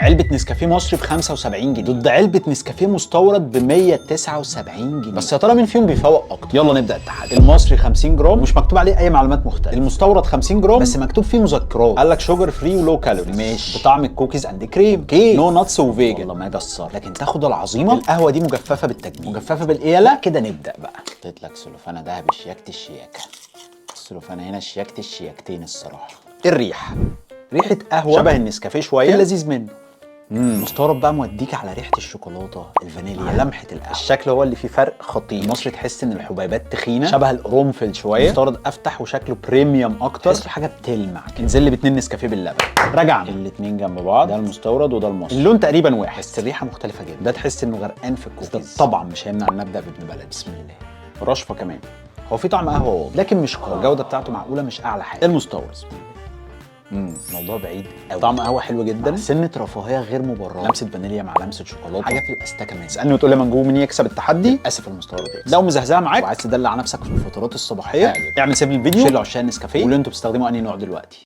علبة نسكافيه مصري ب 75 جنيه ضد علبة نسكافيه مستورد ب 179 جنيه. بس يا ترى مين فيهم بيفوق اكتر؟ يلا نبدا التحدي. المصري 50 جرام مش مكتوب عليه اي معلومات مختلفه، المستورد 50 جرام بس مكتوب فيه مذكرات، قال لك sugar free و low calorie، ماشي، بطعم ال cookies and cream، okay، no nuts و vegan، والله ما يقصر. لكن تاخد العظيمة، القهوة دي مجففة بالتجميل، مجففة بالايه؟ كده نبدا بقى. حطيت لك سلوفانه دهب، شياكه الشياكه، السلوفانه هنا شياكه الشياكتين الصراحه. الريحة ريحه قهوة شبه النسكافيه شوية، اللذيذ منه. مستورد بقى موديك على ريحه الشوكولاتة، الفانيليا، لمحه القهوة. الشكل هو اللي فيه فرق خطير. المصري تحس ان الحبيبات تخينة شبه القرنفل شوية، مستورد افتح وشكله premium اكتر، تحس حاجة بتلمع. انزل لي باتنين نسكافيه باللبن. رجعنا الاثنين جنب بعض، ده المستورد وده المصري، اللون تقريبا واحد بس الريحة مختلفة جدا. ده تحس انه غرقان في الكوكيز، طبعا مش هيمنع ان نبدا بابن بلد. بسم الله. رشفه كمان، هو في طعم قهوة واضح لكن مش قوي، الجودة بتاعته معقولة مش اعلى حاجة. المستورد الموضوع بعيد قوي، طعم قهوة حلو جدا، سنة رفاهية غير مبررة، لمسه فانيليا مع لمسه شوكولاته، حاجة في الاستاكه. كمان تسالني وتقول لي منجو مين يكسب التحدي؟ اسف، المستورد يكسب. لو مزهزاه معاك وعايز تدلع نفسك في الفترات الصباحية، اعمل save للفيديو، شيل عشان نسكافيه، قولوا انتوا بتستخدموا انهي نوع دلوقتي.